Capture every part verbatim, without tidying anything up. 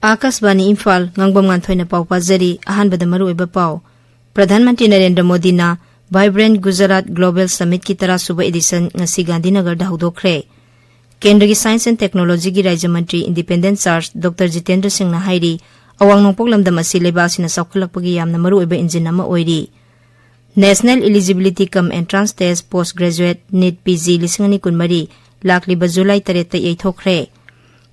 ꯑꯥꯀꯥꯁꯕꯥꯅꯤ ꯏꯝꯐꯥꯜ, ꯉꯥꯡꯕꯝ ꯉꯥꯟꯊꯣꯏꯅ ꯄꯥꯎ ꯄꯥꯖꯔꯤ꯫ ꯑꯍꯥꯟꯕꯗ ꯃꯔꯨꯑꯣꯏꯕ ꯄꯥꯎ꯫ ꯄ꯭ꯔꯙꯥꯟ ꯃꯟꯇ꯭ꯔꯤ ꯅꯔꯦꯟꯗ꯭ꯔ ꯃꯣꯗꯤꯅ Vibrant Gujarat Global Summitꯀꯤ ꯇꯔꯥꯁꯨꯕ edition ꯉꯁꯤ ꯒꯥꯟꯙꯤꯅꯒꯔꯗ ꯍꯧꯗꯣꯛꯈ꯭ꯔꯦ꯫ ꯀꯦꯟꯗ꯭ꯔꯒꯤ Science and Technologyꯒꯤ ꯔꯥꯖ꯭ꯌ ꯃꯟꯇ꯭ꯔꯤ, Independent Charge Doctor ꯖꯤꯇꯦꯟꯗ꯭ꯔ ꯁꯤꯡꯅ ꯍꯥꯏꯔꯤ, ꯑꯋꯥꯡ ꯅꯣꯡꯄꯣꯛ ꯂꯝꯗꯝ ꯑꯁꯤ ꯂꯩꯕꯥꯛ ꯑꯁꯤꯅ ꯆꯥꯎꯈꯠꯂꯛꯄꯒꯤ ꯌꯥꯝꯅ ꯃꯔꯨꯑꯣꯏꯕ engine ꯑꯃ ꯑꯣꯏꯔꯤ꯫ National Eligibility cum Entrance Test Post Graduate, NEET P G ꯂꯤꯁꯤꯡ ꯑꯅꯤ ꯀꯨꯟꯃꯔꯤ ꯂꯥꯛꯂꯤꯕ ꯖꯨꯂꯥꯏ ꯇꯔꯦꯠꯇ ꯌꯩꯊꯣꯛꯈ꯭ꯔꯦ꯫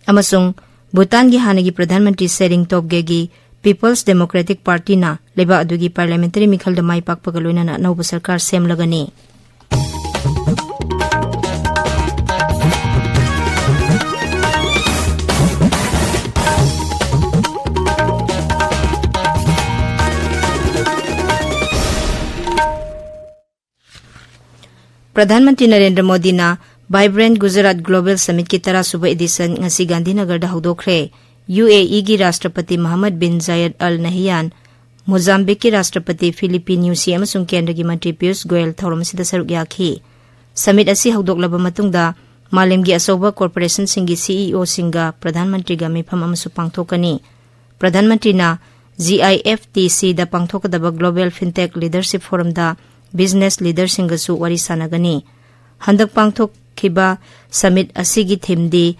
ꯑꯃꯁꯨꯡ ꯚꯨꯇꯥꯟꯒꯤ ꯍꯥꯟꯅꯒꯤ Pradhan Mantri sharing ꯇꯣꯕꯒꯦꯒꯤ People's Democratic Partyꯅ ꯂꯩꯕꯥꯛ ꯑꯗꯨꯒꯤ parliamentary ꯃꯤꯈꯜꯗ ꯃꯥꯏ ꯄꯥꯛꯄꯒ ꯂꯣꯏꯅꯅ ꯑꯅꯧꯕ ꯁꯔꯀꯥꯔ ꯁꯦꯝꯂꯒꯅꯤ꯫ ꯄ꯭ꯔꯙꯥꯟ ꯃꯟꯇ꯭ꯔꯤ ꯅꯔꯦꯟꯗ꯭ꯔ ꯃꯣꯗꯤꯅ Vibrant Gujarat Global Summitꯀꯤ ꯇꯔꯥꯁꯨꯕ edition ꯉꯁꯤ ꯒꯥꯟꯙꯤꯅꯒꯔꯗ ꯍꯧꯗꯣꯛꯈ꯭ꯔꯦ꯫ UAEꯒꯤ ꯔꯥꯁꯇ꯭ꯔꯄꯇꯤ ꯃꯍꯝꯃꯗ ꯕꯤꯟ ꯖꯥꯌꯗ ꯑꯜ ꯅꯍꯤꯌꯥꯟ, ꯃꯣꯖꯥꯝꯕꯤꯛꯀꯤ ꯔꯥꯁꯇ꯭ꯔꯄꯇꯤ ꯐꯤꯂꯤꯄꯤ ꯅ꯭ꯌꯨꯁꯤ ꯑꯃꯁꯨꯡ ꯀꯦꯟꯗ꯭ꯔꯒꯤ ꯃꯟꯇ꯭ꯔꯤ ꯄꯤꯌꯨꯁ ꯒꯣꯌꯜ ꯊꯧꯔꯝ ꯑꯁꯤꯗ ꯁꯔꯨꯛ ꯌꯥꯈꯤ꯫ Summit ꯑꯁꯤ ꯍꯧꯗꯣꯛꯂꯕ ꯃꯇꯨꯡꯗ ꯃꯥꯂꯦꯝꯒꯤ ꯑꯆꯧꯕ corporationꯁꯤꯡꯒꯤ CEOꯁꯤꯡꯒ ꯄ꯭ꯔꯙꯥꯟ ꯃꯟꯇ꯭ꯔꯤꯒ ꯃꯤꯐꯝ ꯑꯃꯁꯨ ꯄꯥꯡꯊꯣꯛꯀꯅꯤ꯫ ꯄ꯭ꯔꯙꯥꯟ ꯃꯟꯇ꯭ꯔꯤꯅ GIFTCꯗ ꯄꯥꯡꯊꯣꯛꯀꯗꯕ Global FinTech Leadership Forumꯗ business leaderꯁꯤꯡꯒꯁꯨ ꯋꯥꯔꯤ ꯁꯥꯟꯅꯒꯅꯤ꯫ ꯍꯟꯗꯛ ꯄꯥꯡꯊꯣꯛꯈꯤꯕ summit ꯑꯁꯤꯒꯤ themeꯗꯤ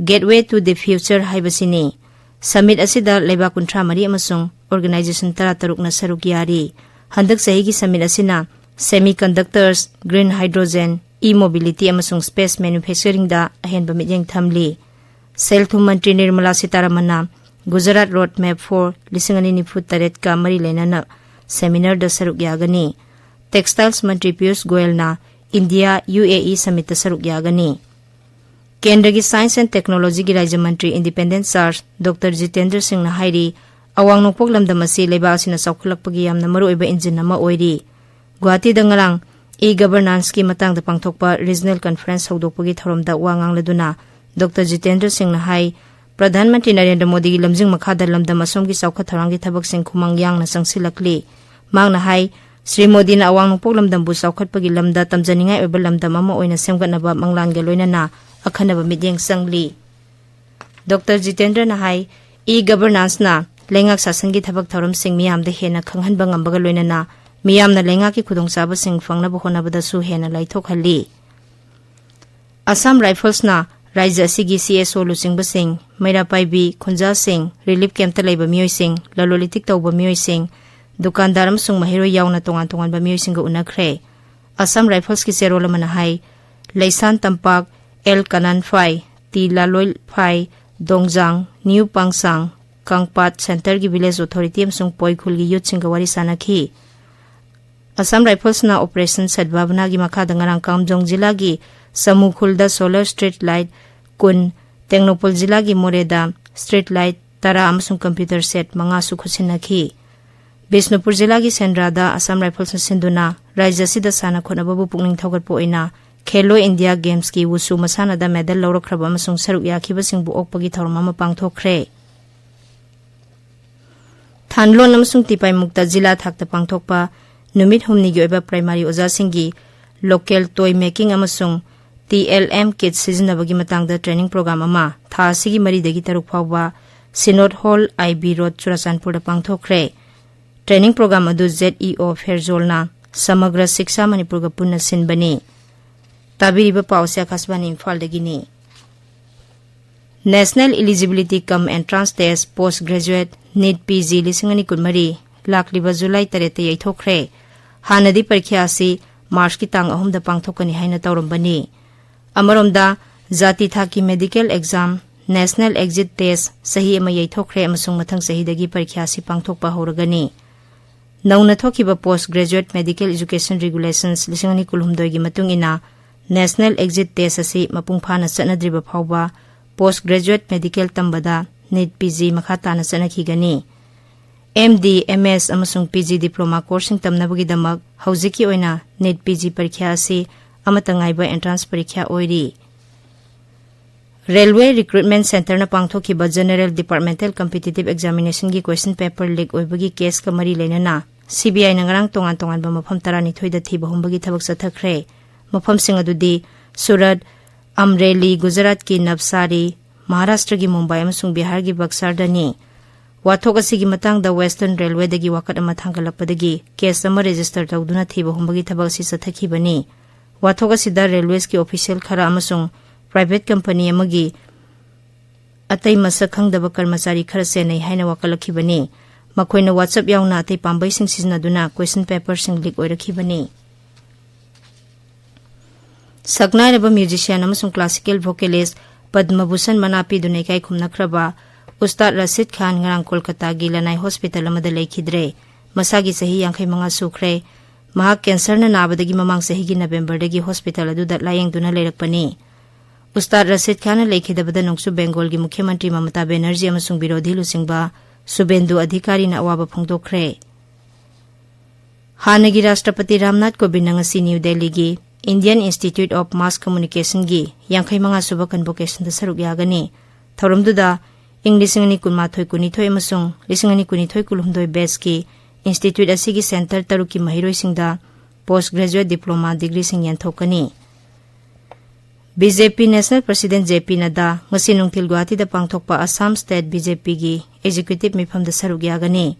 Gateway to the Future ꯍꯥꯏꯕꯁꯤꯅꯤ꯫ Summit ꯑꯁꯤꯗ ꯂꯩꯕꯥꯛ ꯀꯨꯟꯊ꯭ꯔꯥ ꯃꯔꯤ ꯑꯃꯁꯨꯡ organization ꯇꯔꯥꯇꯔꯨꯛꯅ ꯁꯔꯨꯛ ꯌꯥꯔꯤ꯫ ꯍꯟꯗꯛ ꯆꯍꯤꯒꯤ summit ꯑꯁꯤꯅ semiconductors, green hydrogen, e-mobility ꯑꯃꯁꯨꯡ space manufacturingꯗ ꯑꯍꯦꯟꯕ ꯃꯤꯠꯌꯦꯡ ꯊꯝꯂꯤ꯫ ꯁꯦꯜ ꯊꯨꯝ ꯃꯟꯇ꯭ꯔꯤ Nirmala ꯁꯤꯇꯥꯔꯥꯃꯟꯅ Gujarat Road Map for ꯂꯤꯁꯤꯡ ꯑꯅꯤ ꯅꯤꯐꯨ ꯇꯔꯦꯠꯀ ꯃꯔꯤ ꯂꯩꯅꯅ seminar ꯁꯔꯨꯛ ꯌꯥꯒꯅꯤ꯫ Textiles ꯃꯟꯇ꯭ꯔꯤ ꯄꯤꯌꯨꯁ ꯒꯣꯌꯜꯅ India UAE summitꯇ ꯁꯔꯨꯛ ꯌꯥꯒꯅꯤ꯫ ꯀꯦꯟꯗ꯭ꯔꯒꯤ Science and Technologyꯒꯤ ꯔꯥꯖ꯭ꯌ ꯃꯟꯇ꯭ꯔꯤ, Independent Charge Doctor ꯖꯤꯇꯦꯟꯗ꯭ꯔ ꯁꯤꯡꯅ ꯍꯥꯏꯔꯤ, ꯑꯋꯥꯡ ꯅꯣꯡꯄꯣꯛ ꯂꯝꯗꯝ ꯑꯁꯤ ꯂꯩꯕꯥꯛ ꯑꯁꯤꯅ ꯆꯥꯎꯈꯠꯂꯛꯄꯒꯤ ꯌꯥꯝꯅ ꯃꯔꯨꯑꯣꯏꯕ engine ꯑꯃ ꯑꯣꯏꯔꯤ꯫ ꯒꯨꯋꯥꯍꯥꯇꯤꯗ ꯉꯔꯥꯡ e-governanceꯀꯤ ꯃꯇꯥꯡꯗ ꯄꯥꯡꯊꯣꯛꯄ regional conference ꯍꯧꯗꯣꯛꯄꯒꯤ ꯊꯧꯔꯝꯗ ꯋꯥ ꯉꯥꯡꯂꯗꯨꯅ Doctor ꯖꯤꯇꯦꯟꯗ꯭ꯔ ꯁꯤꯡꯅ ꯍꯥꯏ, ꯄ꯭ꯔꯙꯥꯟ ꯃꯟꯇ꯭ꯔꯤ ꯅꯔꯦꯟꯗ꯭ꯔ ꯃꯣꯗꯤꯒꯤ ꯂꯝꯖꯤꯡ ꯃꯈꯥꯗ ꯂꯝꯗꯝ ꯑꯁꯣꯝꯒꯤ ꯆꯥꯎꯈꯠ ꯊꯧꯔꯥꯡꯒꯤ ꯊꯕꯛꯁꯤꯡ ꯈꯨꯃꯥꯡ ꯌꯥꯡꯅ ꯆꯪꯁꯤꯜꯂꯛꯂꯤ꯫ ꯃꯍꯥꯛꯅ ꯍꯥꯏ, ꯁ꯭ꯔꯤ ꯃꯣꯗꯤꯅ ꯑꯋꯥꯡ ꯅꯣꯡꯄꯣꯛ ꯂꯝꯗꯝꯕꯨ ꯆꯥꯎꯈꯠꯄꯒꯤ ꯂꯝꯗ ꯇꯝꯖꯅꯤꯡꯉꯥꯏ ꯑꯣꯏꯕ ꯂꯝꯗꯝ ꯑꯃ ꯑꯣꯏꯅ ꯁꯦꯝꯒꯠꯅꯕ ꯃꯪꯂꯥꯟꯒ ꯂꯣꯏꯅꯅ ꯑꯈꯟꯅꯕ ꯃꯤꯠꯌꯦꯡ ꯆꯪꯂꯤ꯫ Doctor ꯖꯤꯇꯦꯟꯗ꯭ꯔꯅ ꯍꯥꯏ, E-governance-ꯅ ꯂꯩꯉꯥꯛ ꯁꯥꯁꯟꯒꯤ ꯊꯕꯛ ꯊꯧꯔꯝꯁꯤꯡ ꯃꯤꯌꯥꯝꯗ ꯍꯦꯟꯅ ꯈꯪꯍꯟꯕ ꯉꯝꯕꯒ ꯂꯣꯏꯅꯅ ꯃꯤꯌꯥꯝꯅ ꯂꯩꯉꯥꯛꯀꯤ ꯈꯨꯗꯣꯡꯆꯥꯕꯁꯤꯡ ꯐꯪꯅꯕ ꯍꯣꯠꯅꯕꯗꯁꯨ ꯍꯦꯟꯅ ꯂꯥꯏꯊꯣꯛꯍꯜꯂꯤ꯫ ꯑꯁꯥꯝ ꯔꯥꯏꯐꯜꯁꯅ ꯔꯥꯖ꯭ꯌ ꯑꯁꯤꯒꯤ C S O ꯂꯨꯆꯤꯡꯕꯁꯤꯡ, ꯃꯩꯔꯥ ꯄꯥꯏꯕꯤ, ꯈꯨꯟꯖꯥꯁꯤꯡ, ꯔꯤꯂꯤꯐ ꯀꯦꯝꯞꯇ ꯂꯩꯕ ꯃꯤꯑꯣꯏꯁꯤꯡ, ꯂꯂꯣꯟ ꯏꯇꯤꯛ ꯇꯧꯕ ꯃꯤꯑꯣꯏꯁꯤꯡ, ꯗꯨꯀꯥꯟꯗꯥꯔ ꯑꯃꯁꯨꯡ ꯃꯍꯩꯔꯣꯏ ꯌꯥꯎꯅ ꯇꯣꯉꯥꯟ ꯇꯣꯉꯥꯟꯕ ꯃꯤꯑꯣꯏꯁꯤꯡꯒ ꯎꯅꯈ꯭ꯔꯦ꯫ ꯑꯁꯥꯝ ꯔꯥꯏꯐꯜꯁꯀꯤ ꯆꯦꯔꯣꯜ ꯑꯃꯅ ꯍꯥꯏ, ꯂꯩꯁꯥꯟ ꯇꯝꯄꯥꯛ, ꯑꯦꯜ ꯀꯅꯥꯟꯐꯥꯏ, ꯇꯤ ꯂꯥꯂꯣꯏꯐꯥꯏ, ꯗꯣꯡꯖꯥꯡ, ꯅ꯭ꯌꯨ ꯄꯥꯡꯁꯥꯡ, ꯀꯥꯡꯄꯥꯠ ꯁꯦꯟꯇꯔꯒꯤ ꯚꯤꯂꯦꯖ ꯑꯣꯊꯣꯔꯤꯇꯤ ꯑꯃꯁꯨꯡ ꯄꯣꯏꯈꯨꯜꯒꯤ ꯌꯨꯠꯁꯤꯡꯒ ꯋꯥꯔꯤ ꯁꯥꯅꯈꯤ꯫ ꯑꯁꯥꯝ ꯔꯥꯏꯐꯜꯁꯅ ꯑꯣꯄꯔꯦꯁꯟ ꯁꯗꯚꯥꯕꯅꯥꯒꯤ ꯃꯈꯥꯗ ꯉꯔꯥꯡ ꯀꯥꯝꯖꯣꯡ ꯖꯤꯂꯥꯒꯤ ꯁꯃꯨꯈꯨꯜꯗ ꯁꯣꯂꯔ ꯁ꯭ꯇ꯭ꯔꯤꯠ ꯂꯥꯏꯠ ꯀꯨꯟ, ꯇꯦꯡꯅꯧꯄꯜ ꯖꯤꯂꯥꯒꯤ ꯃꯣꯔꯦꯗ ꯁ꯭ꯇ꯭ꯔꯤꯠ ꯂꯥꯏꯠ ꯇꯔꯥ ꯑꯃꯁꯨꯡ ꯀꯝꯄ꯭ꯌꯨꯇꯔ ꯁꯦꯠ ꯃꯉꯥꯁꯨ ꯈꯨꯠꯁꯤꯟꯅꯈꯤ꯫ ꯕꯤꯁꯅꯨꯄꯨꯔ ꯖꯤꯂꯥꯒꯤ ꯁꯦꯟꯗ꯭ꯔꯥꯗ ꯑꯁꯥꯝ ꯔꯥꯏꯐꯜꯁꯅ ꯁꯤꯟꯗꯨꯅ ꯔꯥꯖ꯭ꯌ ꯑꯁꯤꯗ ꯁꯥꯟꯅ ꯈꯣꯠꯅꯕꯕꯨ ꯄꯨꯛꯅꯤꯡ ꯊꯧꯒꯠꯄ ꯑꯣꯏꯅ ꯈꯦꯂꯣ ꯏꯟꯗꯤꯌꯥ ꯒꯦꯝꯁꯀꯤ ꯋꯨꯁꯨ ꯃꯁꯥꯟꯅꯗ ꯃꯦꯗꯜ ꯂꯧꯔꯛꯈ꯭ꯔꯕ ꯑꯃꯁꯨꯡ ꯁꯔꯨꯛ ꯌꯥꯈꯤꯕꯁꯤꯡꯕꯨ ꯑꯣꯛꯄꯒꯤ ꯊꯧꯔꯝ ꯑꯃ ꯄꯥꯡꯊꯣꯛꯈ꯭ꯔꯦ꯫ ꯊꯥꯟꯂꯣꯟ ꯑꯃꯁꯨꯡ ꯇꯤꯄꯥꯏꯃꯨꯛꯇ ꯖꯤꯂꯥ ꯊꯥꯛꯇ ꯄꯥꯡꯊꯣꯛꯄ ꯅꯨꯃꯤꯠ ꯍꯨꯝꯅꯤꯒꯤ ꯑꯣꯏꯕ ꯄ꯭ꯔꯥꯏꯃꯥꯔꯤ ꯑꯣꯖꯥꯁꯤꯡꯒꯤ ꯂꯣꯀꯦꯜ ꯇꯣꯏ ꯃꯦꯀꯤꯡ ꯑꯃꯁꯨꯡ T L M ꯀꯤꯠ ꯁꯤꯖꯤꯟꯅꯕꯒꯤ ꯃꯇꯥꯡꯗ ꯇ꯭ꯔꯦꯅꯤꯡ ꯄ꯭ꯔꯣꯒ꯭ꯔꯥꯝ ꯑꯃ ꯊꯥ ꯑꯁꯤꯒꯤ ꯃꯔꯤꯗꯒꯤ ꯇꯔꯨꯛ ꯐꯥꯎꯕ ꯁꯤꯅꯣꯗ ꯍꯣꯜ, I B ꯔꯣꯗ, ꯆꯨꯔꯥꯆꯥꯟꯄꯨꯔꯗ ꯄꯥꯡꯊꯣꯛꯈ꯭ꯔꯦ꯫ ꯇ꯭ꯔꯦꯅꯤꯡ ꯄ꯭ꯔꯣꯒ꯭ꯔꯥꯝ ꯑꯗꯨ Z E O ꯐꯦꯔꯖꯣꯜꯅ ꯁꯃꯒ꯭ꯔ ꯁꯤꯛꯁꯥ ꯃꯅꯤꯄꯨꯔꯒ ꯄꯨꯟꯅ ꯁꯤꯟꯕꯅꯤ꯫ ꯇꯥꯕꯤꯔꯤꯕ ꯄꯥꯎ ꯑꯁꯤ ꯑꯀꯥꯁꯕꯥꯅꯤ ꯏꯝꯐꯥꯜꯗꯒꯤꯅꯤ꯫ National Eligibility cum Entrance Test Post Graduate, NEET P G ꯂꯤꯁꯤꯡ ꯑꯅꯤ ꯀꯨꯟꯃꯔꯤ ꯂꯥꯛꯂꯤꯕ ꯖꯨꯂꯥꯏ ꯇꯔꯦꯠꯇ ꯌꯩꯊꯣꯛꯈ꯭ꯔꯦ꯫ ꯍꯥꯟꯅꯗꯤ ꯄꯔꯤꯈ꯭ꯌꯥ ꯑꯁꯤ ꯃꯥꯔꯆꯀꯤ ꯇꯥꯡ ꯑꯍꯨꯝꯗ ꯄꯥꯡꯊꯣꯛꯀꯅꯤ ꯍꯥꯏꯅ ꯇꯧꯔꯝꯕꯅꯤ꯫ ꯑꯃꯔꯣꯝꯗ, ꯖꯥꯇꯤ ꯊꯥꯛꯀꯤ medical exam, National Exit Test, ꯆꯍꯤ ꯑꯃ ꯌꯩꯊꯣꯛꯈ꯭ꯔꯦ ꯑꯃꯁꯨꯡ ꯃꯊꯪ ꯆꯍꯤꯗꯒꯤ ꯄꯔꯤꯈ꯭ꯌꯥ ꯑꯁꯤ ꯄꯥꯡꯊꯣꯛꯄ ꯍꯧꯔꯒꯅꯤ꯫ ꯅꯧꯅ ꯊꯣꯛꯈꯤꯕ Post Graduate Medical Education Regulations ꯂꯤꯁꯤꯡ ꯑꯅꯤ ꯀꯨꯟꯍꯨꯝꯗꯣꯏꯒꯤ ꯃꯇꯨꯡ ꯏꯟꯅ, National Exit Test ꯑꯁꯤ ꯃꯄꯨꯡ ꯐꯥꯅ ꯆꯠꯅꯗ꯭ꯔꯤꯕ ꯐꯥꯎꯕ Post Graduate Medical ꯇꯝꯕꯗ NEET P G ꯃꯈꯥ ꯇꯥꯅ ꯆꯠꯅꯈꯤꯒꯅꯤ꯫ M D, M S ꯑꯃꯁꯨꯡ P G diploma courseꯁꯤꯡ ꯇꯝꯅꯕꯒꯤꯗꯃꯛ ꯍꯧꯖꯤꯛꯀꯤ ꯑꯣꯏꯅ NEET P G ꯄꯔꯤꯈ꯭ꯌꯥ ꯑꯁꯤ ꯑꯃꯠꯇ ꯉꯥꯏꯕ entrance ꯄꯔꯤꯈ꯭ꯌꯥ ꯑꯣꯏꯔꯤ꯫ Railway Recruitment Centreꯅ ꯄꯥꯡꯊꯣꯛꯈꯤꯕ General Departmental Competitive Examinationꯒꯤ question paper leak ꯑꯣꯏꯕꯒꯤ caseꯀ ꯃꯔꯤ ꯂꯩꯅꯅ C B Iꯅ ꯉꯔꯥꯡ ꯇꯣꯉꯥꯟ ꯇꯣꯉꯥꯟꯕ ꯃꯐꯝ ꯇꯔꯥꯅꯤꯊꯣꯏꯗ ꯊꯤꯕ ꯍꯨꯝꯕꯒꯤ ꯊꯕꯛ ꯆꯠꯊꯈ꯭ꯔꯦ꯫ ꯃꯐꯝꯁꯤꯡ ꯑꯗꯨꯗꯤ ꯁꯨꯔꯠ, ꯑꯝꯔꯦꯂꯤ, ꯒꯨꯖꯔꯥꯠꯀꯤ ꯅꯕꯁꯥꯔꯤ, ꯃꯍꯥꯔꯥꯁꯇ꯭ꯔꯒꯤ ꯃꯨꯝꯕꯥꯏ ꯑꯃꯁꯨꯡ ꯕꯤꯍꯥꯔꯒꯤ ꯕꯛꯁꯥꯔꯗꯅꯤ꯫ ꯋꯥꯊꯣꯛ ꯑꯁꯤꯒꯤ ꯃꯇꯥꯡꯗ Western Railwayꯗꯒꯤ ꯋꯥꯀꯠ ꯑꯃ ꯊꯥꯡꯒꯠꯂꯛꯄꯗꯒꯤ case ꯑꯃ register ꯇꯧꯗꯨꯅ ꯊꯤꯕ ꯍꯨꯝꯕꯒꯤ ꯊꯕꯛ ꯑꯁꯤ ꯆꯠꯊꯈꯤꯕꯅꯤ꯫ ꯋꯥꯊꯣꯛ ꯑꯁꯤꯗ railwaysꯀꯤ official ꯈꯔ ꯑꯃꯁꯨꯡ private company ꯑꯃꯒꯤ ꯑꯇꯩ ꯃꯁꯛ ꯈꯪꯗꯕ ꯀꯔꯃꯆꯥꯔꯤ ꯈꯔ ꯆꯦꯟꯅꯩ ꯍꯥꯏꯅ ꯋꯥꯀꯠꯂꯛꯈꯤꯕꯅꯤ꯫ ꯃꯈꯣꯏꯅ WhatsApp ꯌꯥꯎꯅ ꯑꯇꯩ ꯄꯥꯝꯕꯩꯁꯤꯡ ꯁꯤꯖꯤꯟꯅꯗꯨꯅ question paperꯁꯤꯡ leak ꯑꯣꯏꯔꯛꯈꯤꯕꯅꯤ꯫ ꯁꯛꯅꯥꯏꯔꯕ musician ꯑꯃꯁꯨꯡ classical vocalist ꯄꯗꯃ ꯚꯨꯁꯟ ꯃꯅꯥ ꯄꯤꯗꯨꯅ ꯏꯀꯥꯏ ꯈꯨꯝꯅꯈ꯭ꯔꯕ ꯎꯁꯇꯥꯗ ꯔꯥꯁꯤꯗ ꯈꯥꯟ ꯉꯔꯥꯡ ꯀꯣꯜꯀꯇꯥꯒꯤ ꯂꯅꯥꯏ hospital ꯑꯃꯗ ꯂꯩꯈꯤꯗ꯭ꯔꯦ꯫ ꯃꯁꯥꯒꯤ ꯆꯍꯤ ꯌꯥꯡꯈꯩ ꯃꯉꯥ ꯁꯨꯈ꯭ꯔꯦ꯫ ꯃꯍꯥꯛ cancerꯅ ꯅꯥꯕꯗꯒꯤ ꯃꯃꯥꯡ ꯆꯍꯤꯒꯤ Novemberꯗꯒꯤ hospital ꯑꯗꯨꯗ ꯂꯥꯌꯦꯡꯗꯨꯅ ꯂꯩꯔꯛꯄꯅꯤ꯫ ꯎꯁꯇꯥꯗ ꯔꯥꯁꯤꯗ ꯈꯥꯟꯅ ꯂꯩꯈꯤꯗꯕꯗ ꯅꯣꯡꯆꯨꯞ ꯕꯦꯡꯒꯣꯜꯒꯤ ꯃꯨꯈ꯭ꯌ ꯃꯟꯇ꯭ꯔꯤ ꯃꯃꯇꯥ ꯕꯦꯅꯔꯖꯤ ꯑꯃꯁꯨꯡ ꯕꯤꯔꯣꯙꯤ ꯂꯨꯆꯤꯡꯕ ꯁꯨꯕꯦꯟꯗꯨ ꯑꯙꯤꯀꯥꯔꯤꯅ ꯑꯋꯥꯕ ꯐꯣꯡꯗꯣꯛꯈ꯭ꯔꯦ꯫ ꯍꯥꯟꯅꯒꯤ ꯔꯥꯁꯇ꯭ꯔꯄꯇꯤ ꯔꯥꯝꯅꯥꯊ ꯀꯣꯕꯤꯟꯗ ꯉꯁꯤ ꯅ꯭ꯌꯨ ꯗꯦꯜꯂꯤꯒꯤ Indian Institute of Mass Communicationꯒꯤ ꯌꯥꯡꯈꯩ ꯃꯉꯥ ꯁꯨꯕ convocationꯗ ꯁꯔꯨꯛ ꯌꯥꯒꯅꯤ꯫ ꯊꯧꯔꯝꯗꯨꯗ ꯏꯪ ꯂꯤꯁꯤꯡ ꯑꯅꯤ ꯀꯨꯟꯃꯥꯊꯣꯏ ꯀꯨꯟꯅꯤꯊꯣꯏ ꯑꯃꯁꯨꯡ ꯂꯤꯁꯤꯡ ꯑꯅꯤ ꯀꯨꯟꯅꯤꯊꯣꯏ ꯀꯨꯟꯍꯨꯝꯗꯣꯏ batchꯀꯤ institute ꯑꯁꯤꯒꯤ centre ꯇꯔꯨꯛꯀꯤ ꯃꯍꯩꯔꯣꯏꯁꯤꯡꯗ post graduate diploma degreeꯁꯤꯡ ꯌꯦꯟꯊꯣꯛꯀꯅꯤ꯫ BJP National President J P Nadda ꯉꯁꯤ ꯅꯨꯡꯊꯤꯜ ꯒꯨꯋꯥꯍꯥꯇꯤꯗ ꯄꯥꯡꯊꯣꯛꯄ Assam State BJPꯒꯤ executive ꯃꯤꯐꯝꯗ ꯁꯔꯨꯛ ꯌꯥꯒꯅꯤ꯫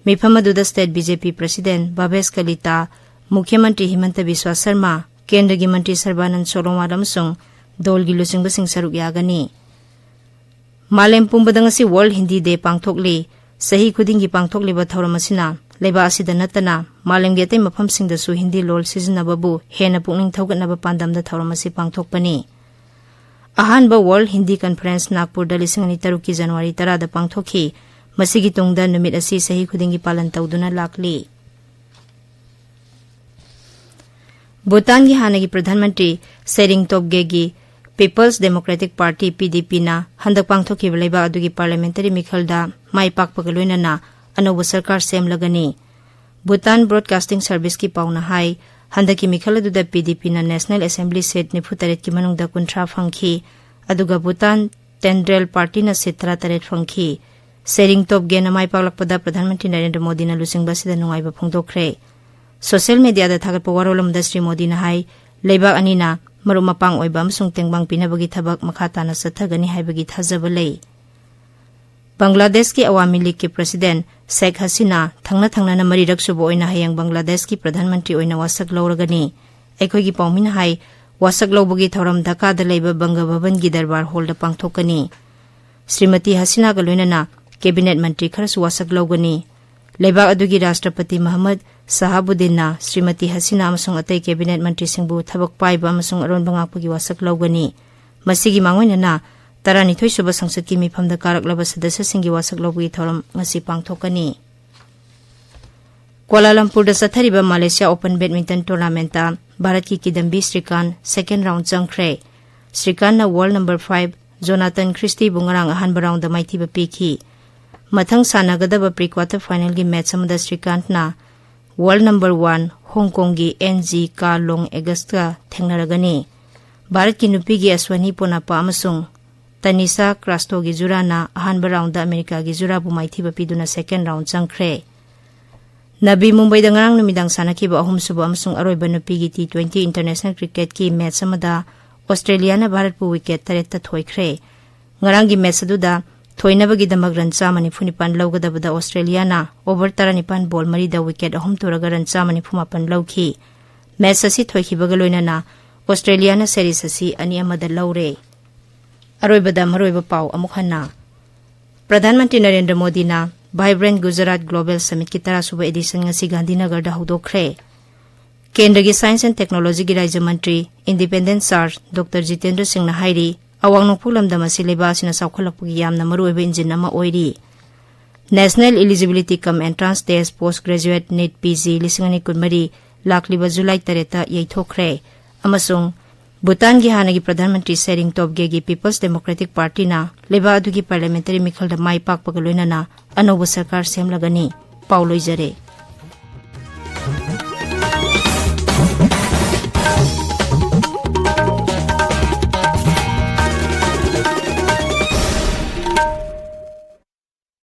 ꯃꯤꯐꯝ ꯑꯗꯨꯗ state BJP president ꯚꯥꯕꯦꯁ ꯀꯂꯤꯇꯥ, ꯃꯨꯈ꯭ꯌ ꯃꯟꯇ꯭ꯔꯤ ꯍꯤꯃꯟꯇ ꯕꯤꯁ꯭ꯋꯥ ꯁꯔꯃ, ꯀꯦꯟꯗ꯭ꯔꯒꯤ ꯃꯟꯇ꯭ꯔꯤ ꯁꯔꯕꯥꯅꯟꯗ ꯁꯣꯅꯣꯋꯥꯜ ꯑꯃꯁꯨꯡ ꯗꯣꯜꯒꯤ ꯂꯨꯆꯤꯡꯕꯁꯤꯡ ꯁꯔꯨꯛ ꯌꯥꯒꯅꯤ꯫ ꯃꯥꯂꯦꯝ ꯄꯨꯝꯕꯗ ꯉꯁꯤ World Hindi Day ꯄꯥꯡꯊꯣꯛꯂꯤ꯫ ꯆꯍꯤ ꯈꯨꯗꯤꯡꯒꯤ ꯄꯥꯡꯊꯣꯛꯂꯤꯕ ꯊꯧꯔꯝ ꯑꯁꯤꯅ ꯂꯩꯕꯥꯛ ꯑꯁꯤꯗ ꯅꯠꯇꯅ ꯃꯥꯂꯦꯝꯒꯤ ꯑꯇꯩ ꯃꯐꯝꯁꯤꯡꯗꯁꯨ ꯍꯤꯟꯗꯤ ꯂꯣꯜ ꯁꯤꯖꯤꯟꯅꯕꯕꯨ ꯍꯦꯟꯅ ꯄꯨꯛꯅꯤꯡ ꯊꯧꯒꯠꯅꯕ ꯄꯥꯟꯗꯝꯗ ꯊꯧꯔꯝ ꯑꯁꯤ ꯄꯥꯡꯊꯣꯛꯄꯅꯤ꯫ ꯑꯍꯥꯟꯕ World Hindi Conference ꯅꯥꯒꯄꯨꯔꯗ ꯂꯤꯁꯤꯡ ꯑꯅꯤ ꯇꯔꯨꯛꯀꯤ January ꯇꯔꯥꯗ ꯄꯥꯡꯊꯣꯛꯈꯤ꯫ ꯃꯁꯤꯒꯤ ꯇꯨꯡꯗ ꯅꯨꯃꯤꯠ ꯑꯁꯤ ꯆꯍꯤ ꯈꯨꯗꯤꯡꯒꯤ ꯄꯥꯂꯟ ꯇꯧꯗꯨꯅ ꯂꯥꯛꯂꯤ꯫ ꯚꯨꯇꯥꯟꯒꯤ ꯍꯥꯟꯅꯒꯤ Pradhan Mantri sharing ꯇꯣꯞꯒꯦꯒꯤ People's Democratic Party, PDPꯅ ꯍꯟꯗꯛ ꯄꯥꯡꯊꯣꯛꯈꯤꯕ ꯂꯩꯕꯥꯛ ꯑꯗꯨꯒꯤ parliamentary ꯃꯤꯈꯜꯗ ꯃꯥꯏ ꯄꯥꯛꯄꯒ ꯂꯣꯏꯅꯅ ꯑꯅꯧꯕ ꯁꯔꯀꯥꯔ ꯁꯦꯝꯂꯒꯅꯤ꯫ Bhutan Broadcasting Serviceꯀꯤ ꯄꯥꯎꯅ ꯍꯥꯏ, ꯍꯟꯗꯛꯀꯤ ꯃꯤꯈꯜ ꯑꯗꯨꯗ PDPꯅ National Assembly seat ꯅꯤꯐꯨ ꯇꯔꯦꯠꯀꯤ ꯃꯅꯨꯡꯗ ꯀꯨꯟꯊ꯭ꯔꯥ ꯐꯪꯈꯤ, ꯑꯗꯨꯒ Bhutan Tendril Partyꯅ seat ꯇꯔꯥ ꯇꯔꯦꯠ ꯐꯪꯈꯤ꯫ ꯁꯦꯔꯤꯡ ꯇꯣꯞꯒꯦꯅ ꯃꯥꯏ ꯄꯥꯛꯂꯛꯄꯗ ꯄ꯭ꯔꯙꯥꯟ ꯃꯟꯇ꯭ꯔꯤ ꯅꯔꯦꯟꯗ꯭ꯔ ꯃꯣꯗꯤꯅ ꯂꯨꯆꯤꯡꯕ ꯑꯁꯤꯗ ꯅꯨꯡꯉꯥꯏꯕ ꯐꯣꯡꯗꯣꯛꯈ꯭ꯔꯦ꯫ Social mediaꯗ ꯊꯥꯒꯠꯄ ꯋꯥꯔꯣꯜ ꯑꯃꯗ ꯁ꯭ꯔꯤ ꯃꯣꯗꯤꯅ ꯍꯥꯏ, ꯂꯩꯕꯥꯛ ꯑꯅꯤꯅ ꯃꯔꯨꯞ ꯃꯄꯥꯡ ꯑꯣꯏꯕ ꯑꯃꯁꯨꯡ ꯇꯦꯡꯕꯥꯡ ꯄꯤꯅꯕꯒꯤ ꯊꯕꯛ ꯃꯈꯥ ꯇꯥꯅ ꯆꯠꯊꯒꯅꯤ ꯍꯥꯏꯕꯒꯤ ꯊꯥꯖꯕ ꯂꯩ꯫ ꯕꯪꯒ꯭ꯂꯥꯗꯦꯁꯀꯤ ꯑꯋꯥꯃꯤ ꯂꯤꯒꯀꯤ ꯄ꯭ꯔꯁꯤꯗꯦꯟ ꯁꯦꯈ ꯍꯁꯤꯅꯥ ꯊꯪꯅ ꯊꯪꯅꯅ ꯃꯔꯤꯔꯛ ꯁꯨꯕ ꯑꯣꯏꯅ ꯍꯌꯦꯡ ꯕꯪꯒ꯭ꯂꯥꯗꯦꯁꯀꯤ ꯄ꯭ꯔꯙꯥꯟ ꯃꯟꯇ꯭ꯔꯤ ꯑꯣꯏꯅ ꯋꯥꯁꯛ ꯂꯧꯔꯒꯅꯤ꯫ ꯑꯩꯈꯣꯏꯒꯤ ꯄꯥꯎꯃꯤꯅ ꯍꯥꯏ, ꯋꯥꯁꯛ ꯂꯧꯕꯒꯤ ꯊꯧꯔꯝ ꯙꯥꯀꯥꯗ ꯂꯩꯕ ꯕꯪꯒ ꯚꯕꯟꯒꯤ ꯗꯔꯕꯥꯔ ꯍꯣꯜꯗ ꯄꯥꯡꯊꯣꯛꯀꯅꯤ꯫ ꯁ꯭ꯔꯤꯃꯇꯤ ꯍꯁꯤꯅꯥꯒ ꯂꯣꯏꯅꯅ ꯀꯦꯕꯤꯅꯦꯠ ꯃꯟꯇ꯭ꯔꯤ ꯈꯔꯁꯨ ꯋꯥꯁꯛ ꯂꯧꯒꯅꯤ꯫ ꯂꯩꯕꯥꯛ ꯑꯗꯨꯒꯤ ꯔꯥꯁꯇ꯭ꯔꯄꯇꯤ ꯃꯍꯃꯗ ꯁꯍꯥꯕꯨꯗꯤꯟꯅ ꯁ꯭ꯔꯤꯃꯇꯤ ꯍꯁꯤꯅꯥ ꯑꯃꯁꯨꯡ ꯑꯇꯩ ꯀꯦꯕꯤꯅꯦꯠ ꯃꯟꯇ꯭ꯔꯤꯁꯤꯡꯕꯨ ꯊꯕꯛ ꯄꯥꯏꯕ ꯑꯃꯁꯨꯡ ꯑꯔꯣꯟꯕ ꯉꯥꯛꯄꯒꯤ ꯋꯥꯁꯛ ꯂꯧꯒꯅꯤ꯫ ꯃꯁꯤꯒꯤ ꯃꯥꯡꯑꯣꯏꯅꯅ ꯇꯔꯥꯅꯤꯊꯣꯏ ꯁꯨꯕ ꯁꯪꯁꯠꯀꯤ ꯃꯤꯐꯝꯗ ꯀꯥꯔꯛꯂꯕ ꯁꯗꯁ꯭ꯌꯁꯤꯡꯒꯤ ꯋꯥꯁꯛ ꯂꯧꯕꯒꯤ ꯊꯧꯔꯝ ꯉꯁꯤ ꯄꯥꯡꯊꯣꯛꯀꯅꯤ꯫ ꯀ꯭ꯋꯥꯂꯥꯂꯝꯄꯨꯔꯗ ꯆꯠꯊꯔꯤꯕ ꯃꯥꯂꯦꯁꯤꯌꯥ ꯑꯣꯄꯟ ꯕꯦꯗꯃꯤꯟꯇꯟ ꯇꯣꯔꯅꯥꯃꯦꯟꯠꯇ ꯚꯥꯔꯠꯀꯤ ꯀꯤꯗꯝꯕꯤ ꯁ꯭ꯔꯤꯀꯥꯟ ꯁꯦꯀꯦꯟ ꯔꯥꯎꯟ ꯆꯪꯈ꯭ꯔꯦ꯫ ꯁ꯭ꯔꯤꯀꯥꯟꯅ ꯋꯥꯔꯜ ꯅꯝꯕꯔ ꯐꯥꯏꯚ ꯖꯣꯅꯥꯇꯟ ꯈ꯭ꯔꯤꯁꯇꯤꯕꯨ ꯉꯔꯥꯡ ꯑꯍꯥꯟꯕ ꯔꯥꯎꯟꯗ ꯃꯥꯏꯊꯤꯕ ꯄꯤꯈꯤ꯫ ꯃꯊꯪ ꯁꯥꯟꯅꯒꯗꯕ ꯄ꯭ꯔꯤ ꯀ꯭ꯋꯥꯇꯔ ꯐꯥꯏꯅꯦꯜꯒꯤ ꯃꯦꯠꯆ ꯑꯃꯗ ꯁ꯭ꯔꯤꯀꯥꯟꯠꯅ ꯋꯥꯔꯜ ꯅꯝꯕꯔ ꯋꯥꯟ ꯍꯣꯡꯀꯣꯡꯒꯤ ꯑꯦꯟ ꯖꯤ ꯀꯥ ꯂꯣꯡ ꯑꯦꯒꯁꯀ ꯊꯦꯡꯅꯔꯒꯅꯤ꯫ ꯚꯥꯔꯠꯀꯤ ꯅꯨꯄꯤꯒꯤ ꯑꯁ꯭ꯋꯥꯅꯤ ꯄꯣꯅꯥꯄꯥ ꯑꯃꯁꯨꯡ ꯇꯅꯤꯁꯥ ꯀ꯭ꯔꯥꯁꯇꯣꯒꯤ ꯖꯨꯔꯥꯅ ꯑꯍꯥꯟꯕ ꯔꯥꯎꯟꯗ ꯑꯃꯦꯔꯤꯀꯥꯒꯤ ꯖꯨꯔꯥꯕꯨ ꯃꯥꯏꯊꯤꯕ ꯄꯤꯗꯨꯅ ꯁꯦꯀꯦꯟ ꯔꯥꯎꯟ ꯆꯪꯈ꯭ꯔꯦ꯫ ꯅꯕꯤ ꯃꯨꯝꯕꯩꯗ ꯉꯔꯥꯡ ꯅꯨꯃꯤꯗꯥꯡ ꯁꯥꯟꯅꯈꯤꯕ ꯑꯍꯨꯝꯁꯨꯕ ꯑꯃꯁꯨꯡ ꯑꯔꯣꯏꯕ ꯅꯨꯄꯤꯒꯤ ꯇꯤ ꯇ꯭ꯋꯦꯟꯇꯤ ꯏꯟꯇꯔꯅꯦꯁꯅꯦꯜ ꯀ꯭ꯔꯤꯀꯦꯠꯀꯤ ꯃꯦꯠꯆ ꯑꯃꯗ ꯑꯣꯁꯇ꯭ꯔꯦꯂꯤꯌꯥꯅ ꯚꯥꯔꯠꯄꯨ ꯋꯤꯀꯦꯠ ꯇꯔꯦꯠꯇ ꯊꯣꯏꯈ꯭ꯔꯦ꯫ ꯉꯔꯥꯡꯒꯤ ꯃꯦꯠꯆ ꯑꯗꯨꯗ ꯊꯣꯏꯅꯕꯒꯤꯗꯃꯛ ꯔꯟ ꯆꯥꯝꯃ ꯅꯤꯐꯨ ꯅꯤꯄꯥꯟ ꯂꯧꯒꯗꯕꯗ ꯑꯣꯁꯇ꯭ꯔꯦꯂꯤꯌꯥꯅ ꯑꯣꯚꯔ ꯇꯔꯥꯅꯤꯄꯥꯟ ꯕꯣꯜ ꯃꯔꯤꯗ ꯋꯤꯀꯦꯠ ꯑꯍꯨꯝ ꯇꯨꯔꯒ ꯔꯟ ꯆꯥꯝꯃ ꯅꯤꯐꯨ ꯃꯥꯄꯟ ꯂꯧꯈꯤ꯫ ꯃꯦꯠꯆ ꯑꯁꯤ ꯊꯣꯏꯈꯤꯕꯒ ꯂꯣꯏꯅꯅ ꯑꯣꯁꯇ꯭ꯔꯦꯂꯤꯌꯥꯅ ꯁꯦꯔꯤꯁ ꯑꯁꯤ ꯑꯅꯤ ꯑꯃꯗ ꯂꯧꯔꯦ꯫ ꯑꯔꯣꯏꯕꯗ ꯃꯔꯨꯑꯣꯏꯕ ꯄꯥꯎ ꯑꯃꯨꯛ ꯍꯟꯅ꯫ ꯄ꯭ꯔꯙꯥꯟ ꯃꯟꯇ꯭ꯔꯤ ꯅꯔꯦꯟꯗ꯭ꯔ ꯃꯣꯗꯤꯅ ꯚꯥꯏꯕ꯭ꯔꯦꯟꯠ ꯒꯨꯖꯔꯥꯠ ꯒ꯭ꯂꯣꯕꯦꯜ ꯁꯃꯤꯠꯀꯤ ꯇꯔꯥꯁꯨꯕ ꯑꯦꯗꯤꯁꯟ ꯉꯁꯤ ꯒꯥꯟꯙꯤꯅꯒꯔꯗ ꯍꯧꯗꯣꯛꯈ꯭ꯔꯦ꯫ ꯀꯦꯟꯗ꯭ꯔꯒꯤ ꯁꯥꯏꯟꯁ ꯑꯦꯟ ꯇꯦꯛꯅꯣꯂꯣꯖꯤꯒꯤ ꯔꯥꯖ꯭ꯌ ꯃꯟꯇ꯭ꯔꯤ, ꯏꯟꯗꯤꯄꯦꯟꯗꯦꯟꯠ ꯆꯥꯔꯖ ꯗꯣꯛꯇꯔ ꯖꯤꯇꯦꯟꯗ꯭ꯔ ꯁꯤꯡꯅ ꯍꯥꯏꯔꯤ, ꯑꯋꯥꯡ ꯅꯣꯡꯄꯣꯛ ꯂꯝꯗꯝ ꯑꯁꯤ ꯂꯩꯕꯥꯛ ꯑꯁꯤꯅ ꯆꯥꯎꯈꯠꯂꯛꯄꯒꯤ ꯌꯥꯝꯅ ꯃꯔꯨꯑꯣꯏꯕ ꯏꯟꯖꯤꯟ ꯑꯃ ꯑꯣꯏꯔꯤ꯫ National Eligibility cum Entrance Test Post Graduate, NEET P G ꯂꯤꯁꯤꯡ ꯑꯅꯤ ꯀꯨꯟꯃꯔꯤ ꯂꯥꯛꯂꯤꯕ ꯖꯨꯂꯥꯏ ꯇꯔꯦꯠꯇ ꯌꯩꯊꯣꯛꯈ꯭ꯔꯦ ꯑꯃꯁꯨꯡ ꯚꯨꯇꯥꯟꯒꯤ ꯍꯥꯟꯅꯒꯤ Pradhan Mantri sharing ꯇꯣꯕꯒꯦꯒꯤ peoples democratic ꯄꯥꯔꯇꯤꯅ ꯂꯩꯕꯥꯛ ꯑꯗꯨꯒꯤ ꯄꯥꯔꯂꯤꯌꯥꯃꯦꯟꯇꯔꯤ ꯃꯤꯈꯜꯗ ꯃꯥꯏ ꯄꯥꯛꯄꯒ ꯂꯣꯏꯅꯅ ꯑꯅꯧꯕ ꯁꯔꯀꯥꯔ ꯁꯦꯝꯂꯒꯅꯤ꯫ ꯄꯥꯎ ꯂꯣꯏꯖꯔꯦ꯫